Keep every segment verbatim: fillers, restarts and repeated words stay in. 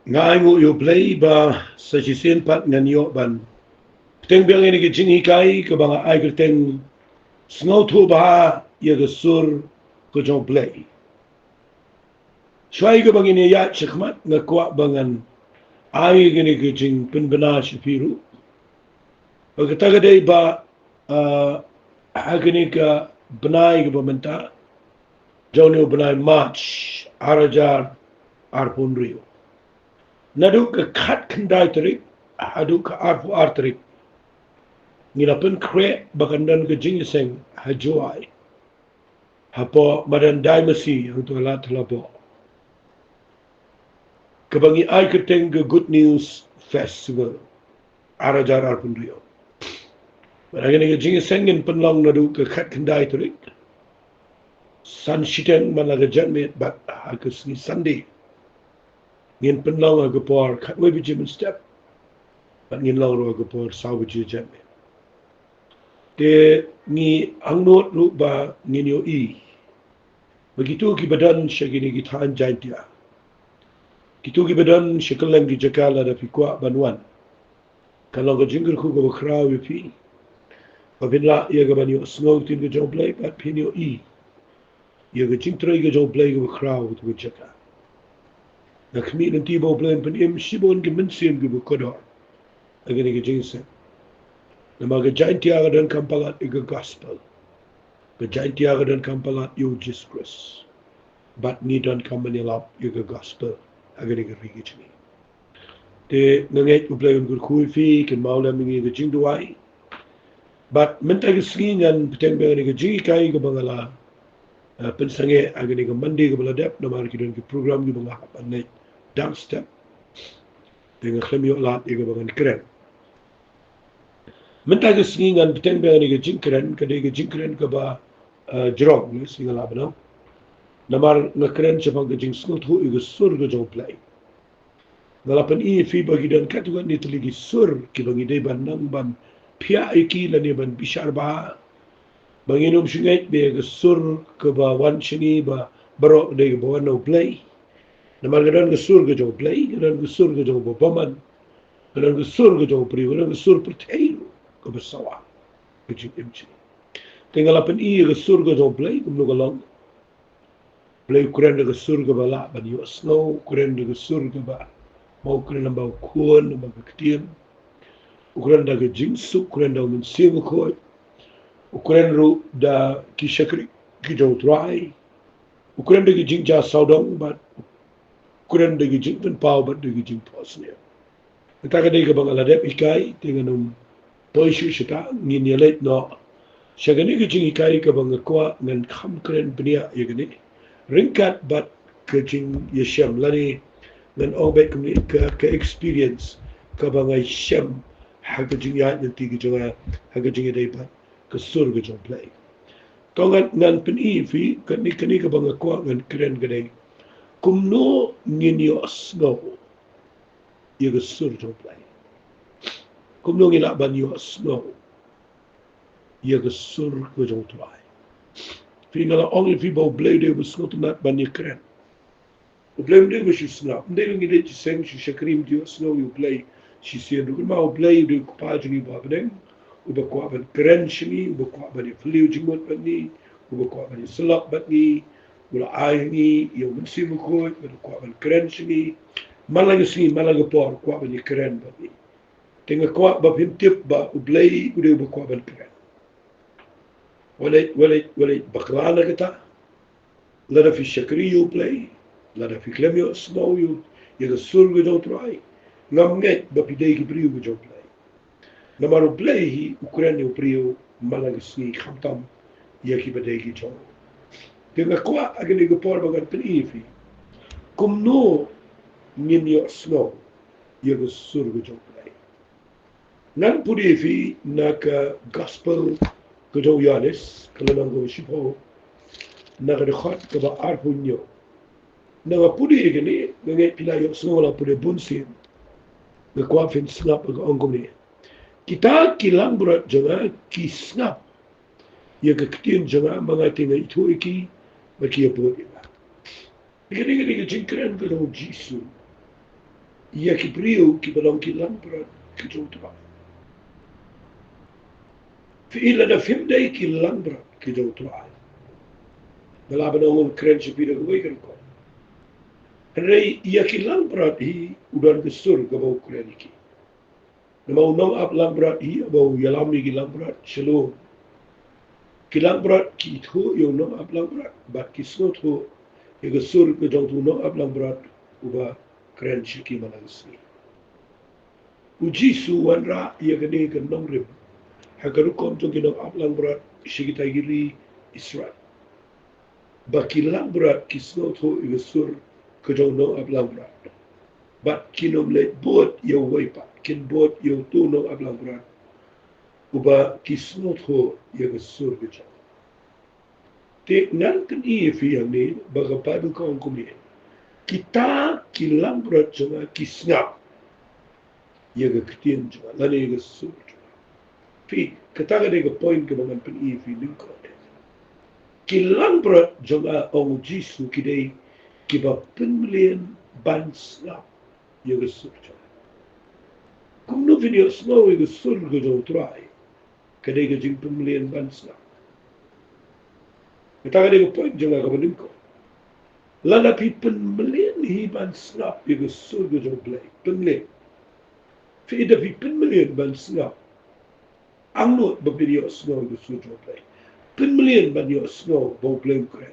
Nga ainguh ïa U Blei ba sa shisien pat ngan ïoh ban bteng biang ïa kane ka jinghikai kaba nga ai kyrteng Sngewthuh Bha ïa ka Sur ka jong U Blei. Shuwa kaba ngin ïaid shakhmat, nga kwah ba ngan ai kane ka jingpynbna sha phi ruh. Ba kata ka dei ba, ah, ha kane ka bnai kaba mynta, jong une u bnai March, ar hajar arphew hynriew, naduh ka khatkhyndai tarik haduh ka arphew ar tarik, ngi la pynkhreh ba kan don ka jingïaseng ha Jowai, hapoh madan Daimasie, hangto ha Lad Thlaboh, kaba ngi ai kyrteng ka Good News Festival ar hajar arphew hynriew. Bad ha kane ka jingïaseng ngin pynlong naduh ka khatkhyndai tarik, san shiteng man la ka janmiet, bad ha ka sngi Sunday ngin pynlong ha ka por khatwei baje mynstep, bad ngin long ruh ha ka por saw baje janmiet. Te ngi angnud ruh ba ngin ïohi ba kito kiba don sha kine ki thaiñ Jaintia, kito kiba don sha kylleng ki jaka, lada phi kwah ban wan, kan long ka jingkyrkhu kaba khraw ïa phi ba phin lah ïa ka ban ïohsngew ktien ka jong U Blei, bad phin ïohi ïa ka jingtrei ka jong U Blei kaba khraw ha kata ka jaka. Nga khmih lynti ba U Blei un pynim shibun ki mynsiem kiba kordor ha kane ka jingïaseng. Namar ka Jaintia ka donkam palat ïa ka gospel. Ka Jaintia ka donkam palat ïa U Jisu Khrist. Bad ngi donkam ban ïalap ïa ka gospel ha kane ka ri ka jong ngi. Te nga ngeit U Blei un kyrkhu ïa phi, kynmaw lem ïa ngi ha ka jingduwai. Bad mynta ka sngi ngan bteng biang ïa kane ka jinghikai kaba nga la, eh, pynsangeh ha kane ka Monday kaba la dep, namar ki don ki program kiba nga hap ban leit dang step. Te nga khlem ïoh lad ïa kaba ngan kren. Mynta ka sngi ngan bteng biang ïa kane ka jingkren, ka dei ka jingkren kaba, eh, jrong, ne, sngi nga la bynong. Namar nga kren shaphang ka jingsngewthuh ïa ka sur ka jong U Blei. Nga la pyni ïa phi ba ki don katto katne tylli ki sur kiba ngi dei ban nang ban phiah ïa ki lane ban bishar bha. Ba ngin ym shu ngeit ba ïa ka sur kaba wan sha ngi ba baroh ka dei kaba wan na U Blei. Namar ka don ka sur ka jong U Blei, ka don ka sur ka jong u bymman, ka don ka sur ka jong u briew, ka don ka sur pyrthei ruh kaba sawa ka jingim jong ngi. Te nga la pyni ïa ka sur ka jong U Blei kumno ka long. U Blei u kren da ka sur kaba lah ban ïohsngew, u kren da ka sur kaba, ma u kren lyngba u khun, lyngba ka ktien. U kren da ka jingsuk, u kren da u Mynsiem Bakhuid. U kren ruh da ki shakri ki jong U Trai. U kren da ka jingjia sawdong bad u kren da ka jingpynpaw bad da ka jingphohsniew. Kata ka dei kaba nga la dep hikai, te ngan ym poi shuh shata, ngin ïa leit noh sha kane ka jinghikai kaba nga kwah ngan kham kren bniah ïa kane ryngkat bad ka jingïashem lane ngan ong beit kumne, ka, ka experience kaba nga shem ha ka jingïaid lynti ka jong nga ha ka jingïadei bad ka sur ka jong U Blei. To ngan, ngan pyni ïa phi, kane, kane kaba nga kwah ngan kren ka dei kumno ngin ïohsngew ïa ka sur jong U Blei. Kumno ngi lah ban ïohsngew ïa ka sur ka jong U Trai. Phi, nga la ong ïa phi ba U Blei u dei uba sngewtynnat ban ïakren. U Blei um dei uba shu sngap. Um dei ba ngi dei shisien shu shakri ban ïohsngew ïa U Blei shisien ruh. Namar U Blei u dei u Kpa jong ngi uba ha bneng, uba kwah ban kren sha ngi, uba kwah ban ïaphylliew jingmut bad ngi, uba kwah ban ïasyllok bad ngi, u la ai ha ngi ïa u Mynsiem Bakhuid, uba kwah ban kren sha ngi man la ka sngi, man la ka por, u kwah ban ïakren bad ngi. Te nga kwah ba phin tip ba U Blei u dei uba kwah ban kren. Wat leit, wat leit, wat leit bakla na kata. Lada phi shakri ïa U Blei, lada phi khlem ïohsngew ïa ka sur ka jong U Trai, ngam ngeit ba phi dei ki briew ka jong U Blei. Namar U Blei hi u kren ïa u briew man la ka sngi, khamtam ïa kiba dei ki jong u. Te nga kwah ha kane ka por ba ngan pyni ïa phi kumno ngin ïohsngew ïa ka sur ka jong U Blei. Ngan pule ïa phi na ka Gospel ka jong u Ïoannis, ka lynnong kaba shiphew, na ka dkhot kaba arphew hynñiew. Nga pule ïa kane, nga ngeit phi la ïohsngew, la pule bun sien. Nga kwah phin sngap, ka ong kumne: Kita ki langbrot jong nga ki sngap ïa ka ktien jong nga, ma nga te nga ithuh ïa ki, bad ki ïabud ïa nga. Kane, kane ka jingkren ka jong u Jisu. ïa ki briew kiba long ki langbrot ki jong U Trai. Phi i, lada phim dei ki langbrot ki jong U Trai, ba lah ban ong um kren sha phi da kawei ka rukom. Hynrei ïa ki langbrot hi u don ka sur kaba u kren ïa ki. Namar u nongap langbrot hi uba u ïalam ïa ki langbrot sha lum. Ki langbrot ki ithuh ïa u nongap langbrot bad ki sngewthuh ïa ka sur ka jong u nongap langbrot uba kren sha ki man la ka sngi. U Jisu u wanrah ïa kane ka nongrim ha ka rukom jong ki nongap langbrot sha kita ki ri Israel, ba ki langbrot ki sngewthuh ïa ka sur ka jong u nongap langbrot, bad kin ym leit bud ïa uwei pat, kin bud ïa uto u nongap langbrot uba ki sngewthuh ïa ka sur ka jong. Te ngan pyni ïa phi hangne ba ka Baibl ka ong kumne: Kita ki langbrot jong nga ki sngap ïa ka ktien jong nga lane ïa ka sur jong nga. Phi, kata ka dei ka point kaba ngan pyni ïa phi lyngkot. Ki langbrot jong nga, ong U Jisu, ki dei kiba pynmlien ban sngap ïa ka sur jong nga. Kumno phin ïohsngew ïa ka sur ka jong U Trai? Ka dei ka jingpynmlien ban sngap. Kata ka dei ka point jong nga kaba nyngkong. Lada phi pynmlien hi ban sngap ïa ka sur ka jong U Blei, pynmlien. Phi, lada phi pynmlien ban sngap, angnud ba phin ïohsngew ïa ka sur jong U Blei. Pynmlien ban ïohsngew ba U Blei u kren.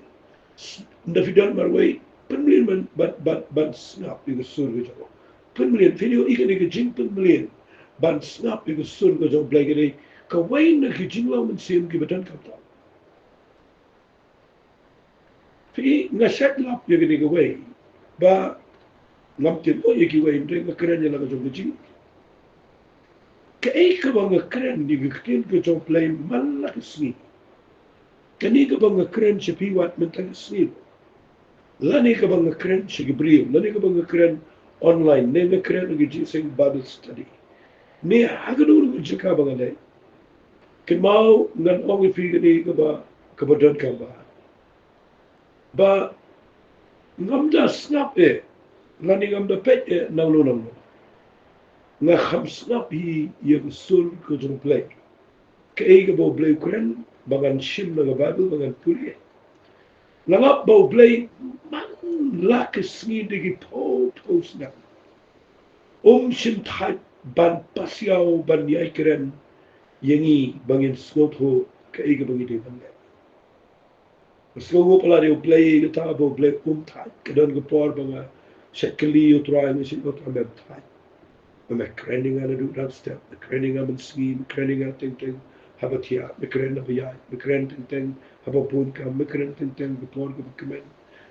Lada phi don marwei, pynmlien ban, ban, ban, ban sngap ïa ka sur ka jong U. Pynmlien, phi ïohi, kane ka jingpynmlien ban sngap ïa ka sur ka jong U Blei ka dei kawei na ki jinglong mynsiem kiba donkam tam. Phi, nga shait lap ïa kane kawei, ba ngam tip ïa kiwei, hynrei nga kren ïa la ka jong ka jing. Kaei kaba nga kren ïa ka ktien ka jong U Blei man la ka sngi? Kane kaba nga kren sha phi wat mynta ka sngi, lane kaba nga kren sha ki briew, lane kaba nga kren online, ne nga kren ha ka jingïaseng Bible study, ne ha kano kano ka jaka ba nga dei, kynmaw ngan ong ïa phi kane kaba, kaba donkam bha, ba ngam da sngap eh, lane ngam da peit eh nangno nangno, nga kham sngap hi ïa ka sur ka jong U Blei. Kaei kaba U Blei u kren, ba ngan shim na ka Baibl, ba ngan pule. Nga ngeit ba U Blei man la ka sngi da ki phew phew snem um shim thait ban pasiaw, ban ïai kren ïa ngi ba ngin sngewthuh kaei kaba ngi dei ban leh. Nga sngewnguh palat ïa U Blei, kata ba U Blei um thait. Ka don ka por ba nga shait kylli ïa U Trai, nga shait ong, U Trai, mem thait? Me kren ïa nga naduh dang step, me kren ïa nga mynsngi, me kren ïa nga teng teng haba thiah, me kren haba ïaid, me kren teng teng haba bun kam, me kren teng teng ka por kaba kmen,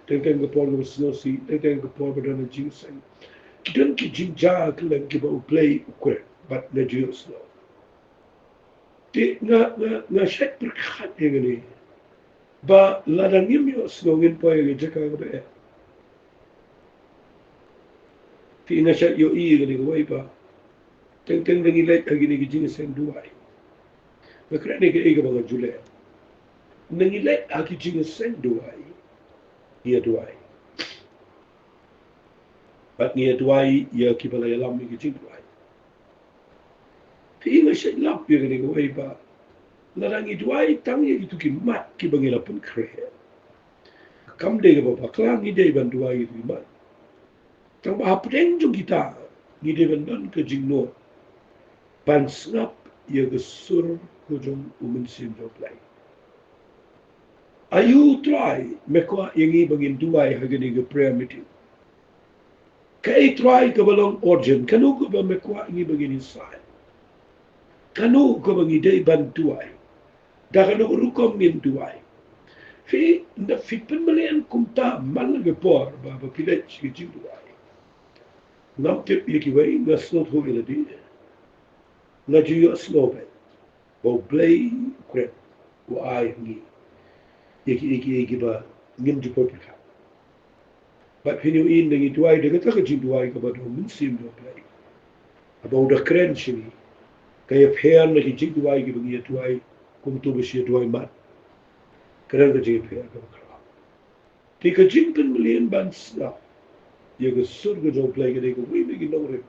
teng teng ka por kaba sngewsih, teng teng ka por ba don ka jingïaseng. Ki don ki jingjia kylleng kiba U Blei u kren, bad nga ju ïohsngew. Te nga, nga, nga shait pyrkhat ïa kane, ba lada ngim ïohsngew ngin poi ha ka jaka kaba eh. Te nga shait ïohi ïa kane kawei, ba teng teng da ngi leit ha kine ki jingïaseng duwai. Nga kren ïa kaei kaba nga ju leh. Da ngi leit ha ki jingïaseng duwai, ngi ïa duwai, bad ngi ïa duwai ïa kiba la ïalam ïa ki jingduwai. Phi, nga shait lap ïa kane kawei, ba lada ngi duwai tang ïa kito ki mat kiba ngi la pynkhreh, kam dei kaba bakla ngi dei ban duwai ïa kito ki mat. Tang ba hapdeng jong kita ngi dei ban don ka jingnoh ban sngap ïa ka sur ka jong U Mynsiem jong U Blei. Aïu Trai me kwah ïa ngi ba ngin duwai ha kane ka prayer meeting? Kaei Trai kaba long urgent? Kano kaba me kwah ïa ngi ba ngin ïasaid? Kano kaba ngi dei ban duwai? Da kano ka rukom ngin duwai? Phi, lada phi pynmlien kumta man la ka por ba, ba phi leit sha ka jingduwai, ngam tip ïa kiwei, nga sngewthuh ïa lade, nga ju ïohsngew beit ba U Blei u kren, u ai ha ngi ïa ki, ïa ki, ïa kiba ngim ju poi pyrkhat. Bad phin ïohi, da ngi duwai da kata ka jingduwai kaba don Mynsiem jong U Blei, haba u da kren sha ngi, ka ïapher na ki jingduwai kiba ngi ïa duwai kumto ba shu ïa duwai mat. Ka don ka jingïapher kaba khraw. Te ka jingpynmlien ban sngap, ïa ka sur ka jong U Blei ka dei kawei na ki nongrim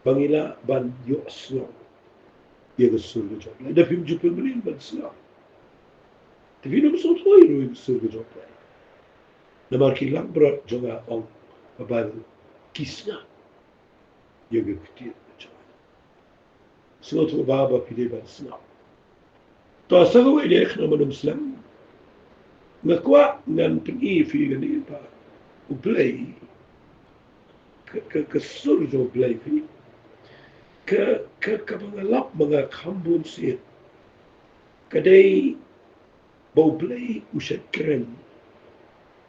ba ngi lah ban ïohsngew ïa ka sur ka jong U Blei. Da phim ju pynmlien ban sngew, te phin ym sngewthuh ruh ïa ka sur ka jong U Blei. Namar ki langbrot jong nga, ong ka Baibl, ki sngap ïa ka ktien ka jong nga. Sngewthuh ba, ba phi dei ban sngap. To, sa kawei de, khnang ba ym slem, nga kwah ngan pyni ïa phi kane ba U Blei, ka, ka, ka sur jong U Blei phi, ka, ka, kaba nga lap ma nga kham bun sien, ka dei ba U Blei u shait kren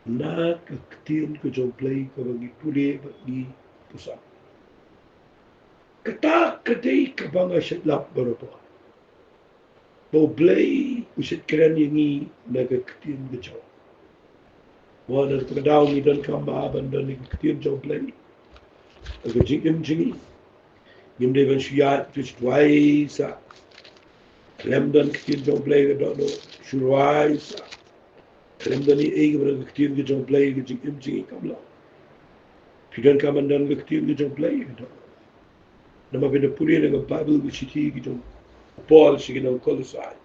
na ka ktien ka jong U Blei kaba ngi pule bad ngi pule. Kata ka dei kaba nga shait lap barabor, ba U Blei u shait kren ïa ngi na ka ktien ka jong u. Mo, na kata ka daw ngi donkam ba ban don ïa ka ktien jong U Blei ha ka jingim jong ngi. Ngim dei ban shu ïaid shu duwai sah. Khlem don ktien jong U Blei ka dohnud, shu duwai sah. Khlem don ei ei kaba don ka ktien ka jong U Blei ha ka jingim jong ngi, kam long. Phi donkam ban don ka ktien ka jong U Blei ka dohnud. Namar phi da pule na ka Baibl, ka shithi ka jong u Paul sha ki nong Kolosai,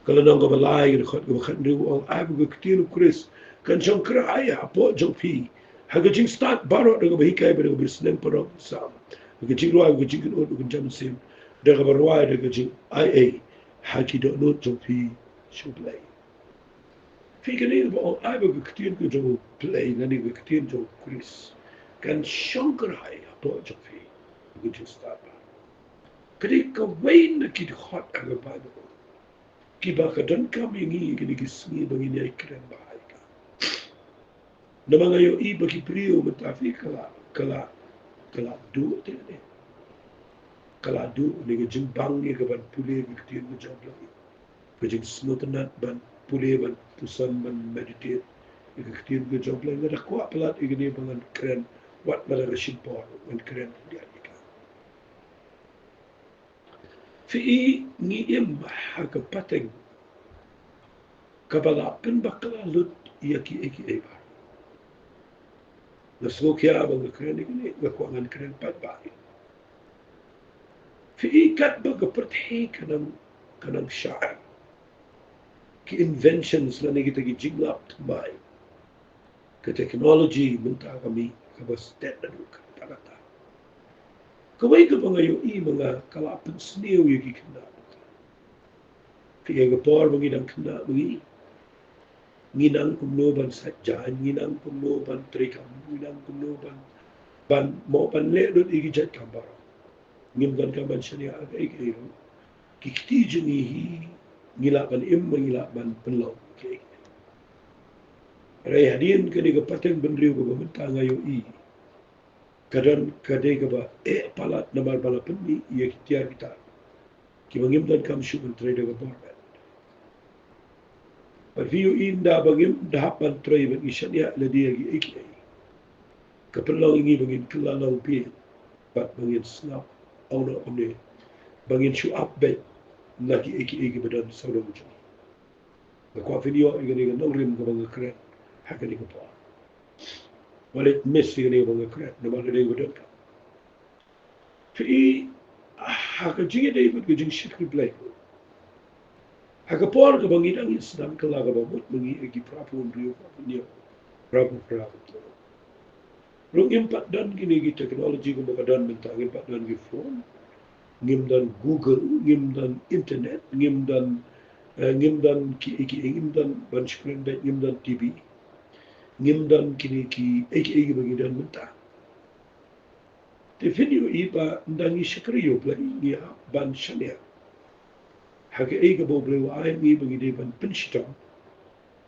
ka lynnong kaba lai, ka dkhot kaba khathynriew, u ong, ai ba ka ktien U Khrist kan shong kyrhai hapoh jong phi ha ka jingstad baroh, da kaba hikai bad da kaba sneng parong sam, da ka jingrwai, da ka jingkynnoh, da ka jingkynjam mynsiem, da kaba rwai, da ka jingai ei ha ki dohnud jong phi sha U Blei. Phi, kane ba ong ai ba ka ktien ka jong U Blei, lane ka ktien jong U Khrist kan shong kyrhai hapoh jong phi ha ka jingstad baroh, ka dei kawei na ki dkhot ha ka Baibl kiba ka donkam ïa ngi kine ki sngi ba ngin ïai kren bha ïa ka. Namar nga ïohi ba ki briew mynta, phi, ka la, ka la, ka la duh te ne, ka la duh ne ka jingbang ïa ka ban pule ka ktien ka jong U Blei, ka jingsngewtynnat ban pule, ban puson, ban meditate ïa ka ktien ka jong U Blei. Nga da kwah palat ïa kane ba ngan kren, wat la ka shipor ngan kren ïa ka. Phi, ngi im ha ka pateng kaba la pynbakla lut ïa kiei kiei baroh. Nga sngewkhia ba nga kren ïa kane, nga kwah ngan kren pat bha. Phi, katba ka pyrthei ka nang, ka nang shai, ki inventions lane kita ki jinglap thymmai, ka technology mynta ka mih kaba stet naduh katta katta. Kawei kaba nga ïohi ma nga ka la pynsniew ïa ki khynnah. Phi, ïa ka por ba ngi dang khynnah ma ngi, ngi nang kumno ban sait jaiñ, ngi nang kumno ban treikam, ngi nang kumno ban, ban mo, ban leh lut ïa ki jait kam baroh. Ngim donkam ban shaniah ha kaei kaei ruh. Ki kti jong ngi hi, ngi lah ban im, ngi lah ban pynlong kaei kaei. Hynrei hadien kane ka pateng bynriew kaba mynta nga ïohi, ka don, ka dei kaba eh palat namar ba la pynmih ïa ki tiar ki tar kiba ngim donkam shuh ban trei da ka bor bad. Bad phi, ïohi ynda ba ngim da hap ban trei bad ngi shaniah lade ïa kiei kiei, ka pynlong ïa ngi ba ngin kylla long pyrshah bad ba ngin sngap, ong noh kumne, ba ngin shu ap beit na kiei kiei kiba don sawdong jong ngi. Nga kwah phin ïoh ïa kane ka nongrim kaba nga kren ha kane ka por. Wat leit miss ïa kane kaba nga kren namar ka dei kaba donkam. Phi, ha ka jingïadei bad ka jingshakri Blei, ha ka por kaba ngi dang ïasdang, ka la kaba mut ma ngi ha ki phra phew hynriew, phra phew hynñiew, phra phew phra. Ruh ngim pat don kine ki technology kumba ka don mynta, ngim pat don ki phone, ngim don Google, ngim don internet, ngim don, eh, ngim don kiei kiei, ngim don ban screen beit, ngim don T V, ngim don kine kiei kiei kiba ngi don mynta. Te phin ïohi ba ynda ngi shakri ïa U Blei ngi hap ban shaniah ha kaei kaba U Blei u ai ngi ba ngi dei ban pynshitom,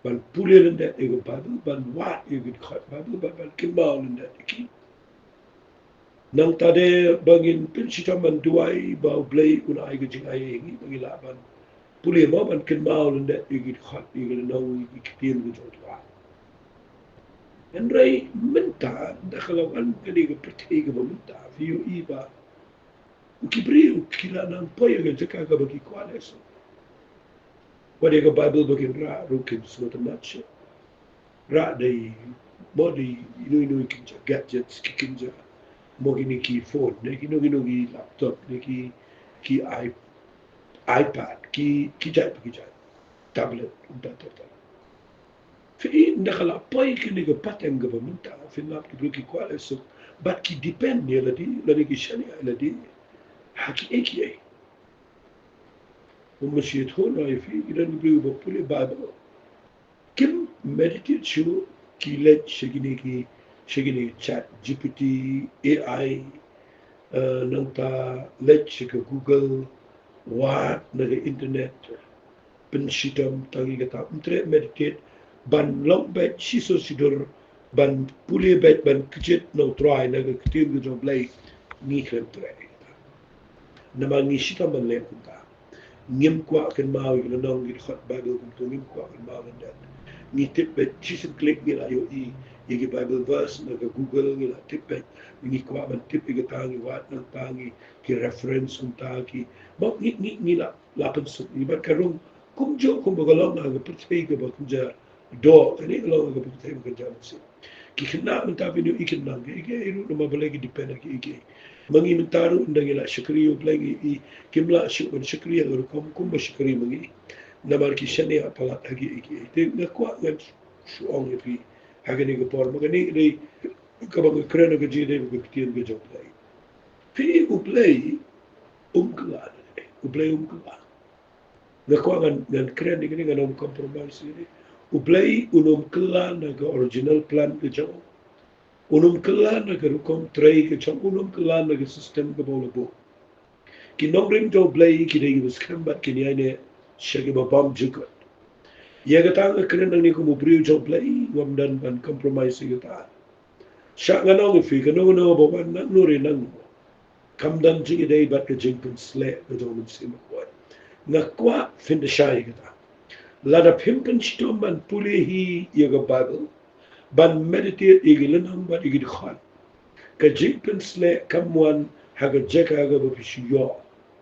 ban pule lyndet ïa ka Baibl, ban wad ïa ki dkhot Baibl, ban, ban kynmaw lyndet ïa ki. Nangta de ba ngin pynshitom ban duwai ba U Blei un ai ka jingai ïa ngi ba ngi lah ban pule mo, ban kynmaw lyndet ïa ki dkhot, ïa ki lynnong, ïa ki ktien ka jong U Trai. Hynrei mynta da ka la wan kane ka pyrthei kaba mynta, phi ïohi ba u ki briew ki la nang poi ha ka jaka kaba ki kwah lehse. Wat ïa ka Baibl ba kin rah ruh kim sngewtynnat shuh. Rah da i Mo dei ino ino ki kynja gadgets, ki kynja, mo kine ki phone ne kino kino ki laptop ne ki, ki i, iPad, ki, ki jait pa ki jait, tablet, kumta ter ter. Phi i, ynda ka la poi kane ka pateng kaba mynta, phin lap ki briew ki kwah leh suk, bad ki depend ïa lade, lade ki shaniah ïa lade ha kiei kiei. Mo, ma shu ïathuh noh ïa phi, ki don ki briew ba pule Bible, kim meditate shuh, ki leit sha kine ki, sha kine Chat G P T, A I, eh, nangta leit sha ka Google, wad na ka internet, pynshitom tang ïa kata, ym treh meditate ban long beit shisha shidur, ban pule beit, ban kjit na U Trai, na ka ktien ka jong U Blei. Ngi khlem treh ïa kata. Namar ngi shitom ban leh kumta. Ngim kwah kynmaw ïa ki lynnong, ki dkhot Bible kumto, ngim kwah kynmaw lyndet. Ngi tip beit, shisien klik ngi la ïohi ïa ki Bible verse na ka Google, ngi la tip beit. Ngi kwah ban tip ïa kata, ngi wad nangta, ngi, ki reference kumta, ki, mo, ngi, ngi, ngi la, la pynsuk ïa ki, bad ka rung kumjuh kumba ka long ha ka pyrthei kaba kynja doh, kane ka long ha ka pyrthei ba kynja mynsiem. Ki khynnah mynta phin ïohi kin nang kiei kiei ruh, namar balei, ki depend ha kiei kiei. Ma ngi mynta ruh, ynda ngi la shakri ïa U Blei, ngi, i, kim lah shuh ban shakri ha ka rukom kumba shakri ma ngi, namar ki shaniah palat ha kiei kiei. Te nga kwah ngan shu ong ïa phi ha kane ka por, ma kane ka dei kaba nga kren ha ka jingïadei bad ka ktien ka jong U Blei. Phi, U Blei um kylla, U Blei um kylla. Nga kwah ngan, ngan kren ïa kane, ngan ym compromise ïa kane. U Blei un ym kylla na ka original plan ka jong u. Un ym kylla na ka rukom trei ka jong u, un ym kylla na ka system kaba u la buh. Ki nongrim jong U Blei ki dei kiba skhem bad kin ïaineh sha kiba bymjukut. Ïa kata nga kren nangne kum u briew jong U Blei, ngam don ban compromise ïa kata. Shah ngan ong ïa phi, kano kano ba wan nangno re nangno, kam don jingïadei bad ka jingpynsleh ka jong u Mynsiem Bakhuid. Nga kwah phin da shai ïa kata. Lada phim pynshitom ban pule hi ïa ka Bible, ban meditate ïa ki lynnong bad ïa ki dkhot, ka jingpynsleh kam wan ha ka jaka kaba phi shu ïoh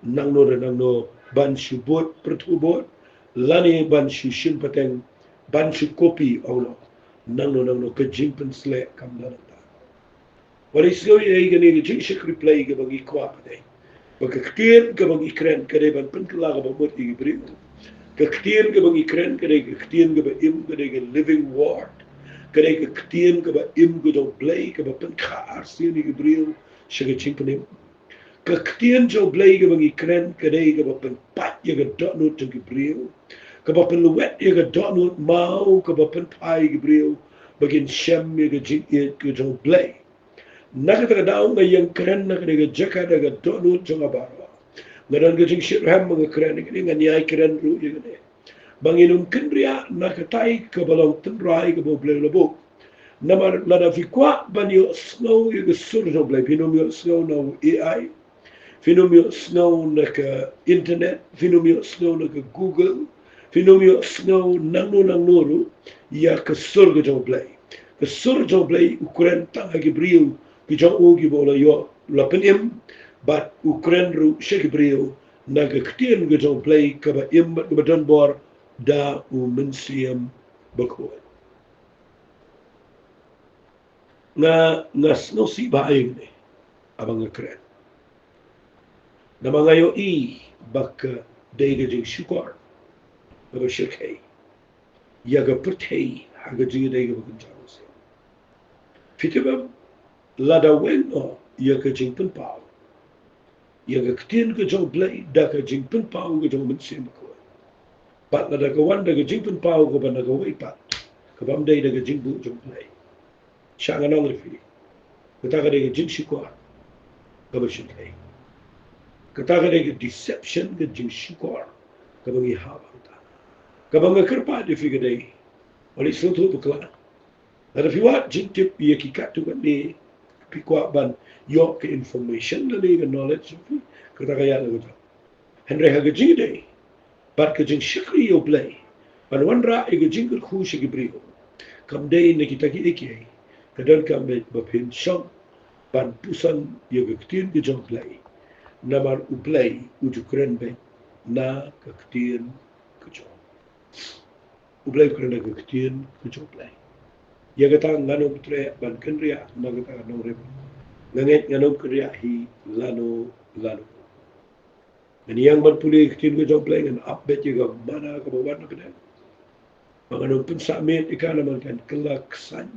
nangno re nangno ban shu bud pyrthuh bud, lane ban shu shim pateng, ban shu copy, ong noh, nangno nangno, ka jingpynsleh kam don nangta. Wat ïa sngew ïa kane ka jingshakri Blei kaba ngi kwah pat, eh. Ba ka ktien kaba ngi kren ka dei ban pynkylla kaba mut ïa ki briew. Ka ktien kaba ngi kren ka dei ka ktien kaba im, ka dei ka living word. Ka dei ka ktien kaba im ka jong U Blei kaba pynkha arsien ïa ki briew sha ka jingpynim. Ka ktien jong U Blei kaba ngi kren ka dei kaba pynpait ïa ka dohnud jong ki briew, kaba pynlwet ïa ka dohnud maw, kaba pynphai ïa ki briew ba kin shem ïa ka jingïeit ka jong U Blei. Na kata ka daw nga ïeng kren na kane ka jaka da ka dohnud jong nga baroh. Nga don ka jingshitrhem ba nga kren ïa kane, ngan ïai kren ruh ïa kane. Ba ngin ym kynriah na katai kaba long tynrai kaba U Blei u la buh. Namar lada phi kwah ban ïohsngew ïa ka sur jong U Blei, phin ym ïohsngew na u A I, phin ym ïohsngew na ka internet, phin ym ïohsngew na ka Google, phin ym ïohsngew nangno nangno ruh ïa ka sur ka jong U Blei. Ka sur jong U Blei u kren tang ha ki briew ki jong u kiba u la ïoh, u la pynim, bad u kren ruh sha ki briew na ka ktien ka jong U Blei kaba im bad kaba don bor da u Mynsiem Bakhuid. Nga, nga sngewsih bha ïa kane haba nga kren. Namar nga ïohi ba ka dei ka jingshukor kaba shyrkhei ïa ka pyrthei ha ka jingïadei kaba kynja mynsiem. Phi tip em, lada weng noh ïa ka jingpynpaw ïa ka ktien ka jong U Blei da ka jingpynpaw ka jong u Mynsiem Bakhuid, bad lada ka wan da ka jingpynpaw kaba na kawei pat, ka bym dei da ka jingbuh jong U Blei, shah ngan ong ïa phi, kata ka dei ka jingshukor kaba shyrkhei. Kata ka dei ka deception, ka jingshukor kaba ngi hap hangta. Kaba nga kyrpad ïa phi ka dei, wat leit sngewthuh bakla. Lada phi wad jingtip ïa ki katto katne, phi kwah ban ïoh ka information lane ka knowledge jong phi, kata ka ïaid na ka jong. Hynrei ha ka jingïadei bad ka jingshakri ïa U Blei ban wanrah ïa ka jingkyrkhu sha ki briew, kam dei na kita kiei kiei. Ka donkam beit ba phin shong ban pynsan ïa ka ktien ka jong U Blei. Namar U Blei u ju kren beit na ka ktien ka jong U Blei, u kren na ka ktien ka jong U Blei. Ïa kata ngan ym treh ban kynriah na kata ka nongrim. Nga ngeit ngan ym kynriah hi lano lano. Ngan ïeng ban pule ïa ka ktien ka jong U Blei, ngan ap beit ïa ka mana kaba wan na pdeng. Ba ngan ym pynsah miet ïa ka namar kan kylla ksain.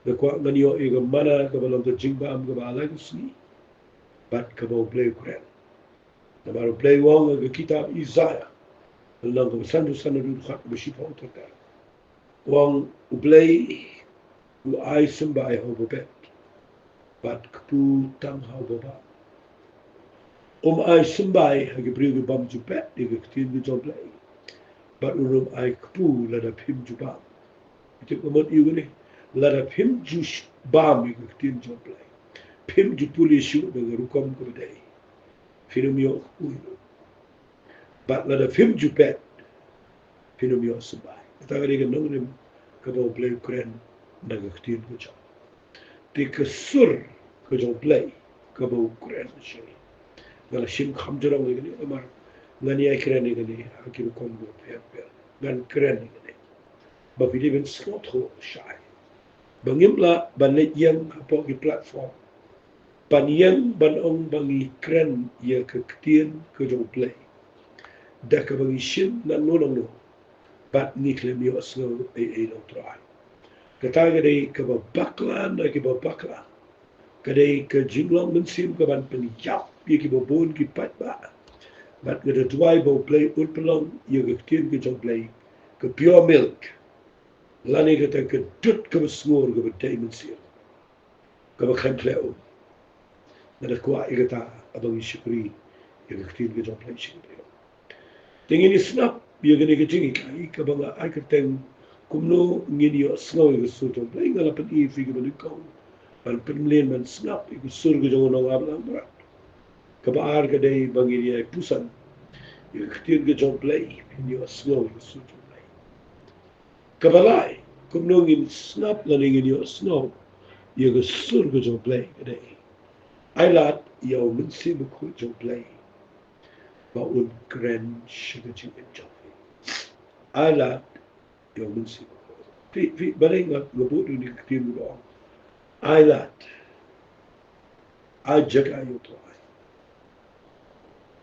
Nga kwah ngan ïoh ïa ka mana kaba long ka jingbam kaba ha la ka sngi bad kaba U Blei u kren. Namar U Blei u ong ha ka kitab Isaiah, lynnong kaba sanphew san, dkhot kaba shiphew, u ong, U Blei u ai symbai ha uba bet bad kpu tang ha uba bam. Um ai symbai ha ki briew ki bym ju bet ïa ka ktien ka jong U Blei, bad un ym ai kpu lada phim ju bam. Tip ka mut ïa kane, lada phim ju sh-, bam ïa ka ktien jong U Blei, phim ju pule shuh da ka rukom kaba dei, phin ym ïoh kpu. Bad lada phim ju bet, phin ym ïoh symbai. Kata ka dei ka nongrim kaba U Blei u kren na ka ktien ka jong. Te ka sur ka jong U Blei kaba u kren sha ngi. Nga la shim kham jrong ïa kane namar ngan ïai kren ïa kane ha ki rukom kiba pher pher. Ngan kren ïa kane ba phi dei ban sngewthuh shai ba ngim lah ban leit ïeng hapoh ki platform ban ïeng ban ong ba ngi kren ïa ka ktien ka jong U Blei da kaba ngi shim nangno nangno bad ngi khlem ïohsngew ei ei na U Trai. Kata ka dei kaba bakla na kiba bakla. Ka dei ka jinglong mynsiem kaban pynïap ïa kiba bun ki paidbah. Bad nga da duwai ba U Blei un pynlong ïa ka ktien ka jong U Blei ka pure milk, lane kata ka dud kaba sngur kaba dei mynsiem, kaba khlem khleh um. Nga da kwah ïa kata haba ngi shakri ïa ka ktien ka jong U Blei sha ki briew. Te ngin ïa sngap ïa kane ka jinghikai kaba nga ai kyrteng kumno ngin ïohsngew ïa ka sur jong U Blei. Nga la pyni ïa phi kaba nyngkong ban pynmlien ban sngap ïa ka sur ka jong u nongap langbrot. Kaba ar ka dei ba ngin ïa puson ïa ka ktien ka jong U Blei, ngin ïohsngew ïa ka sur jong U Blei. Kaba lai, kumno ngin sngap lane ngin ïohsngew ïa ka sur ka jong U Blei ka dei ai lad ïa u Mynsiem Bakhuid jong U Blei ba un kren sha ka jingim jong phi. Ai lad ïa u Mynsiem Bakhuid. Phi, phi, balei nga, nga buh ïa kane ka ktien ba ong ai lad, ai jaka ïa U Trai,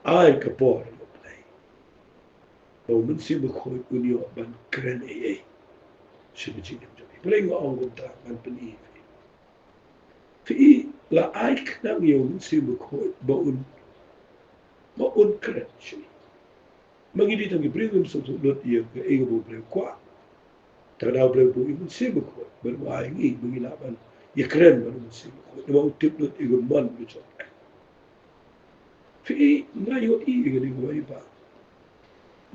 ai ka por ïa U Blei ba u Mynsiem Bakhuid un ïoh ban kren ei ei sha ka jingim jong phi. Balei nga ong kumta? Ngan pyni ïa phi. Phi i, la ai khnang ïa u Mynsiem Bakhuid ba un, ba un kren sha ngi. Ma ngi dei tang ki briew, ngim sngewthuh lut ïa kaei kaba U Blei u kwah. Te ka daw U Blei u buh ïa u Mynsiem Bakhuid ban wai ïa ngi ba ngi lah ban ïakren bad u Mynsiem Bakhuid namar u tip lut ïa ka mon ka jong U Blei. Phi i, nga ïohi ïa kane kawei pat.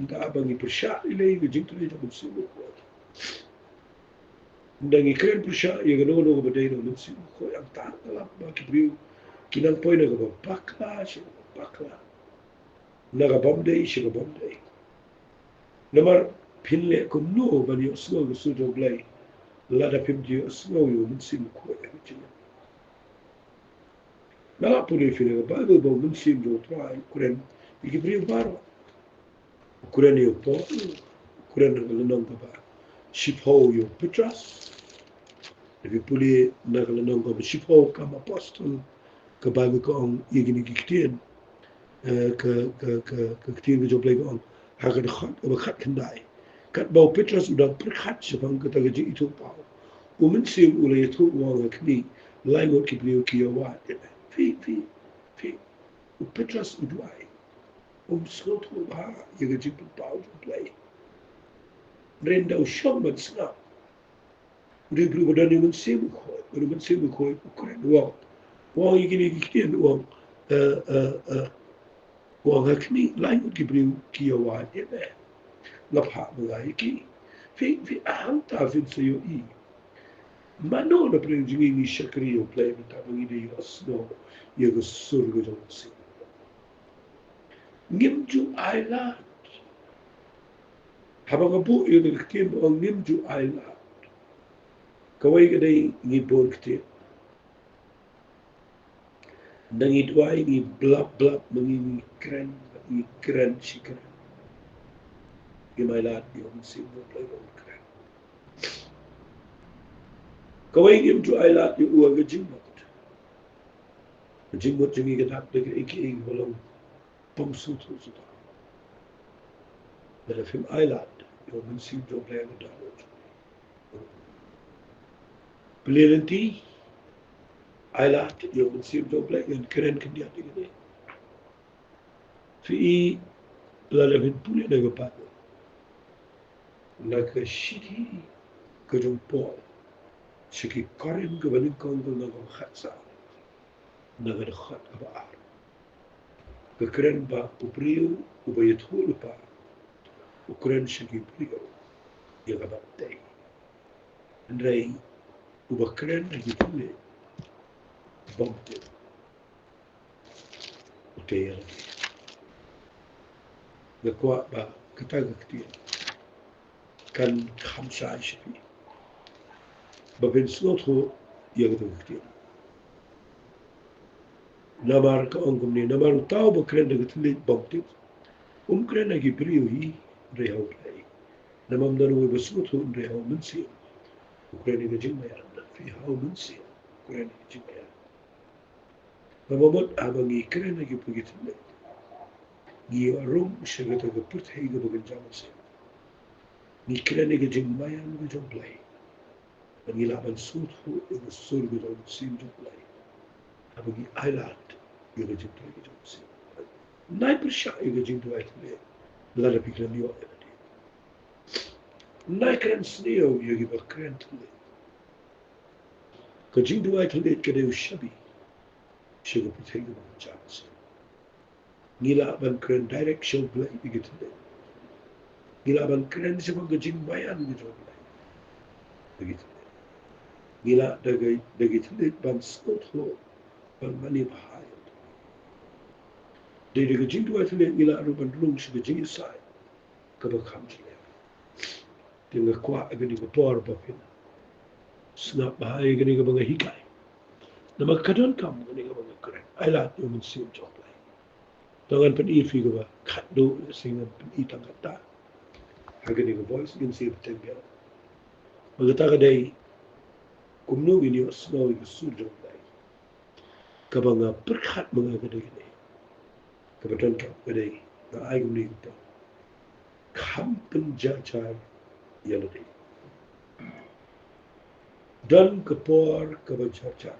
Ynda ba ngi pyrshah ïa ka jingtrei jong u Mynsiem Bakhuid, ynda ngi kren pyrshah ïa kano kano kaba dei na u Mynsiem Bakhuid, ynda ka lap ba ki briew ki nang poi na kaba bakla sha kaba bakla, na ka bym dei sha ka bym dei. Namar phin leh kumno ban ïohsngew ïa ka sur jong U Blei lada phim ju ïohsngew ïa u Mynsiem Bakhuid ha ka jingim? Nga la pule ïa phi na ka Baibl ba u Mynsiem jong U Trai u kren ïa ki briew baroh. U kren ïa u Paul, u kren na ka lynnong kaba shiphew ïa u Petros. Lada phi pule na ka lynnong kaba shiphew Kam Apostol, ka Baibl ka ong ïa kine ki ktien, eh, ka, ka, ka, ka ktien ka jong U Blei ka ong ha ka dkhot kaba khatkhyndai: Katba u Petros u dang pyrkhat shaphang kata ka jingithuhpaw, u Mynsiem u la ïathuh, u ong ha khmih, lai ngut ki briew ki ïa wad ïa me. Phi, phi, phi, u Petros u duwai, um sngewthuh bha ïa ka jingpynpaw jong U Blei. Hynrei ynda u shong ban sngap, u dei u briew ba don ïa u Mynsiem Bakhuid, bad u Mynsiem Bakhuid u kren, u ong, u ong ïa kine ki ktien, u ong, eh, eh, eh, u ong ha khmih, lai ngut ki briew ki ïa wad ïa me. Nga phah ma nga ïa ki. Phi, phi, hangta phin sa ïohi mano na pdeng jong ngi ngi shakri ïa U Blei mynta ba ngi dei ïohsngew ïa ka sur ka jong u Mynsiem. Ngim ju ai lad. Haba nga buh ïa ka ktien ba ong ngim ju ai lad, kawei ka dei ngi bun ktien. Ynda ngi duwai ngi blab blab ma ngi, ngi kren, ngi kren shi kren. Ngim ai lad ïa u Mynsiem jong U Blei ba un kren. Kawei, ngim ju ailad ïa u ha ka jingmut. Ka jingmut jong ngi ka dap da kaei kaei ba long pom sngewthuh sngewthuh. Lada phim ailad ïa u Mynsiem jong U Blei ha ka dohnud jong ngi. Plie lynti, ailad ïa u Mynsiem jong U Blei, ngan kren khyndiat ïa kane. Phi i, lada phin pule na ka Baibl, na ka shithi ka jong u Paul sha ki Korinth kaba nyngkong, ka lynnong kaba khatsaw, na ka dkhot kaba ar, ka kren ba u briew uba ïathuhlypa u kren sha ki briew ïa kaba tei. Hynrei uba kren ha ki thylliej bym tip, u tei ïa lade. Nga kwah ba kata ka ktien kan kham shai sha phi, ba phin sngewthuh ïa kata ka ktien. Namar ka ong kumne, namar uta uba kren da ka thylliej bym tip, um kren ha ki briew hi, hynrei ha U Blei. Namar ym don uwei ba sngewthuh, hynrei ha u Mynsiem u kren ïa ka jingmaïan. Phi, ha u Mynsiem u kren ïa ka jingmaïan. Kaba mut haba ngi kren ha ki, ha ki thylliej, ngi ïoh rung sha kata ka pyrthei kaba kynja mynsiem. Ngi kren ïa ka jingmaïan ka jong U Blei. Bad ngi lah ban sngewthuh ïa ka sur ka jong u Mynsiem jong U Blei haba ngi ailad ïa ka jingduwai ka jong u Mynsiem. Ym nai pyrshah ïa ka jingduwai thylliej lada phi khlem ïoh ïa lade. Ym nai kren sniew ïa kiba kren thylliej. Ka jingduwai thylliej ka dei u shabi sha ka pyrthei kaba kynja mynsiem. Ngi lah ban kren direct sha U Blei da ki thylliej. Ngi lah ban kren shaphang ka jingmaïan ka jong U Blei da ki thylliej. Ngi lah da ki, da ki thylliej ban sngewthuh, ban mane bha ïa U Blei. Dei da ka jingduwai thylliej ngi lah ruh ban rung sha ka jingïasaid kaba kham jylliew. Te nga kwah ha kane ka por ba phin sngap bha ïa kane kaba nga hikai. Namar ka donkam kane kaba nga kren. Ailad ïa u Mynsiem jong U Blei. Te ngan pyni ïa phi kaba khatduh, lehse ngan pyni tang katta ha kane ka voice, ngin sa ïa bteng biang. Ba kata ka dei kumno ngin ïohsngew ïa ka sur jong U Blei. Kaba nga pyrkhat ma nga ka dei kane. Kaba donkam ka dei, nga ai kumne ka por: kham pynjarjar ïa lade. Don ka por kaba jarjar.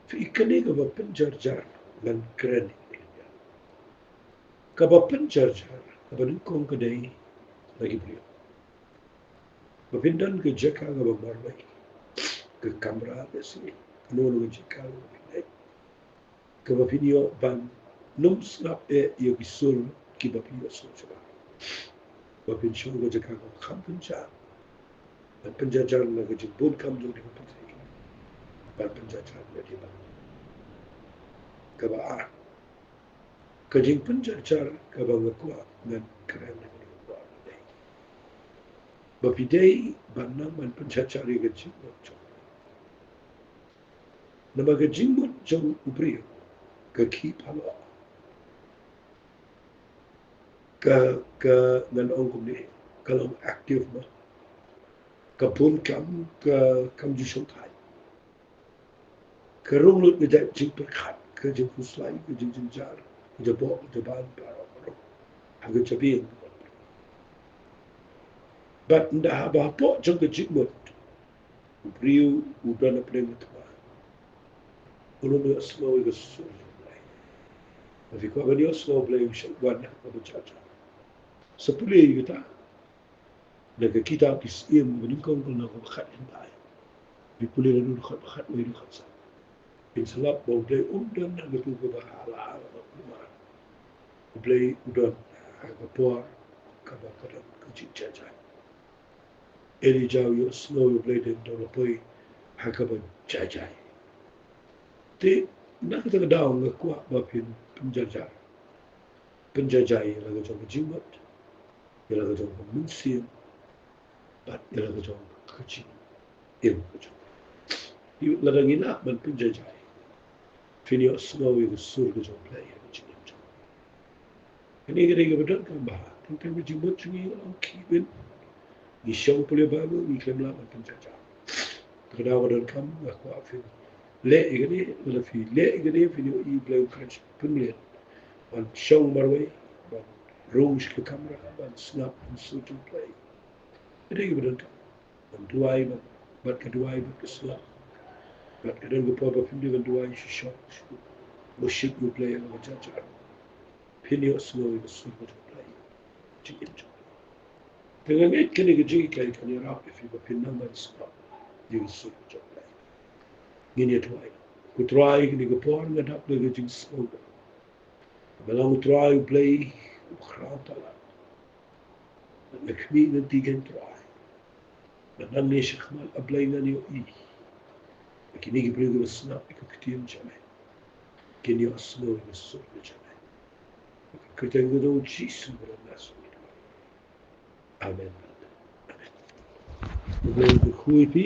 Phi, kane kaba pynjarjar ngan kren. Kaba pynjarjar kaba nyngkong ka dei na ki briew. Ba phin don ka jaka kaba marwei, ka kamra, lehse kano kano ka jaka kaba phin leit, kaba phin ïoh ban ym sngap eh ïa ki sur kiba phi ïohsngew shabar. Ba phin shong ha ka jaka kaba kham pynjah, ban pynjarjar na ka jingbun kam jong ka pyrthei, ban pynjarjar na ki bynta. Kaba ar, ka jingpynjarjar kaba nga kwah ngan kren ha kane ka por ka dei ba phi dei ban nang ban pynjarjar ïa ka jingmut jong. Namar ka jingmut jong u briew ka khih palat. Ka, ka, ngan ong kumne, ka long active mo. Ka bun kam, ka kam ju shongthait. Ka rung lut ka jait jingpyrkhat, ka jingkhuslai, ka jingjynjar, ka jaboh, ka jaban, baroh baroh. Ha ka jabieng. Bad ynda haba hapoh jong ka jingmut u briew u don hapdeng ka thma, u nym ïohsngew ïa ka sur jong U Blei. Haba phi kwah ban ïohsngew U Blei u shait wan ha kaba jia jia. Sa pule ïa kata na ka kitab Ki Syiem kaba nyngkong, ka lynnong kaba khatkhyndai. Phi pule naduh dkhot ba khatwei haduh khatsan, phin sa lap ba U Blei um don ha ka por kaba hala hala ba kulmar. U Blei u don ha ka por kaba ka don ka jingjia jia. Elijah u ïohsngew ïa U Blei, dei tang la poi ha kaba jia jia. Te na kata ka daw nga kwah ba phin pynjarjar, pynjarjar ïa la ka jong ka jingmut, ïa la ka jong ka mynsiem, bad ïa la ka jong ka jingim ka jong. Lada ngi lah ban pynjarjar, phin ïohsngew ïa ka sur ka jong U Blei ha ka jingim jong. Kane ka dei kaba donkam bha. Tang tang ka jingmut jong ngi ka long khih beit. Ngi shong pule Baibl, ngi khlem lah ban pynjah jam. Te ka daw ka donkam, nga kwah phin leh ïa kane, lada phi leh ïa kane, phin ïohi Blei u kren shaphrang. Ban shong marwei, ban rung sha ka kamra, ban sngap, ban sngewthuh Blei. Ka dei kaba donkam. Ban duwai, ban, bad ka duwai, bad ka sngap. Bad ka don ka por ba phim dei ban duwai shisha, shisha. Worship ïa u Blei ïa ka jaka. Phin ïohsngew ïa ka sur ka jong u Blei. Jingim jong u Blei. Te nga ngeit kane ka jinghikai kan ïarap ïa phi ba phin nang ban sngap ïa ka sur ka jong u Blei. Ngin ïa duwai. Ko Trai, kane ka por nga dap da ka jingsngew. Ba long u Trai u Blei u khraw palat. Nga khmih ngan tieng Trai. Ba nangne shakhmat, A Blei, ngan ïohi ba kine ki briew kiba sngap ïa ka ktien jong me kin ïohsngew ïa ka sur ka jong me. Ha ka kyrteng ka jong u Jisu ba long Nasaret. Amen. Amen. U Blei un kyrkhu ïa phi.